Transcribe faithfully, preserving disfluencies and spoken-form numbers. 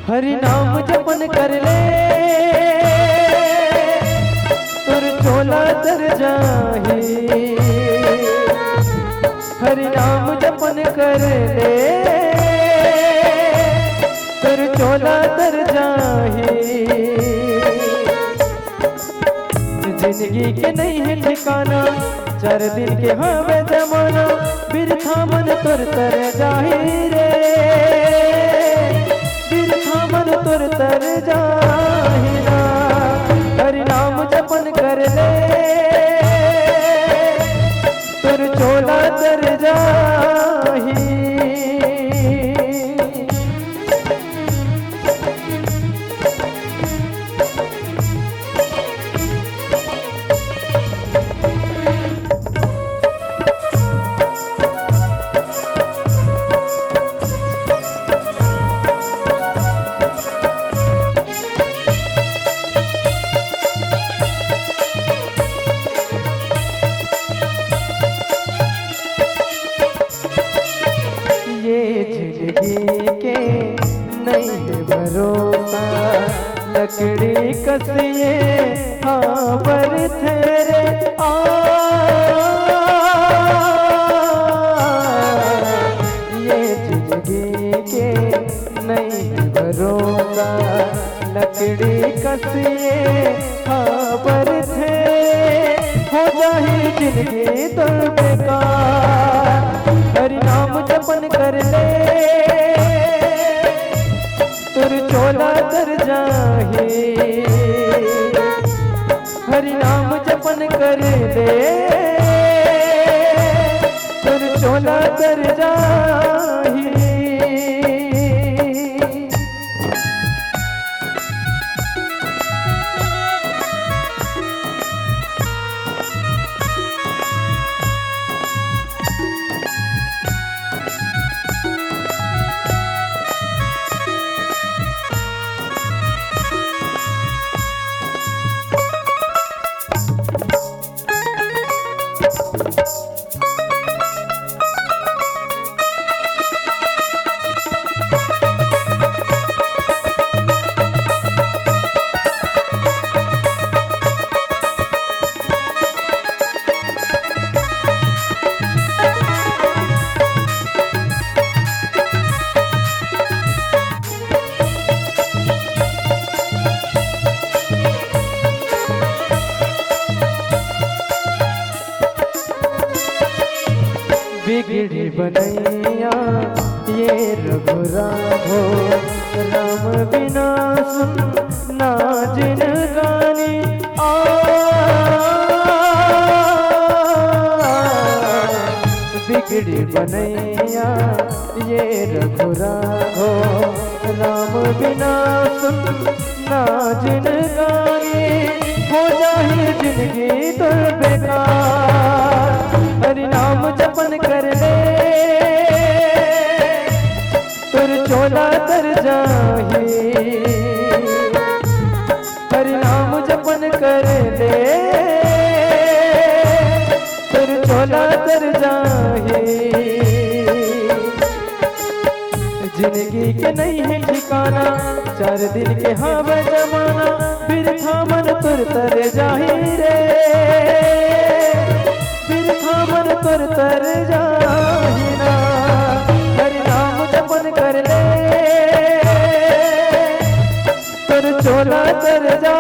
हरि नाम जपन कर ले, तोर चोला तर जाही। हरि नाम जपन कर ले, तोर चोला तर जाही। जिंदगी के नहीं है ठिकाना, चार दिन के हवे जमाना, बिरथा मन तोर तर जाही रे, बिरथा मन तोर तर जाही ना। हरि नाम जपन कर ले, तोर चोला तर जाही। ये जिंदगी के नहीं है भरोसा, लकड़ी कस ये हां बरथे रे। आ, ये जिंदगी के नहीं है भरोसा, लकड़ी कस ये हां बरथे, हो जाही जिंदगी तोर बेकार। हरि नाम जपन कर ले, तोर चोला तर जाही। हरि नाम जपन कर ले, तोर चोला तर जाही। बिगड़ी बनैया ये रघुराम हो, राम बिना सुन ना जिनगानी। आ, बिगड़ी बनैया ये रघुराम हो, राम बिना सुन ना जिनगानी। हो जाही जिंदगी तोर बेकार। हरि नाम जपन कर ले, तोर चोला तर जाही। हरि नाम जपन कर ले, तोर चोला तर जाही। जिंदगी के नहीं है ठिकाना, चार दिन के हवे जमाना, बिरथा मन तोर तर जाही रे, बिरथा मन तोर तर जाही ना। हरि नाम जपन कर ले, तोर चोला तर जा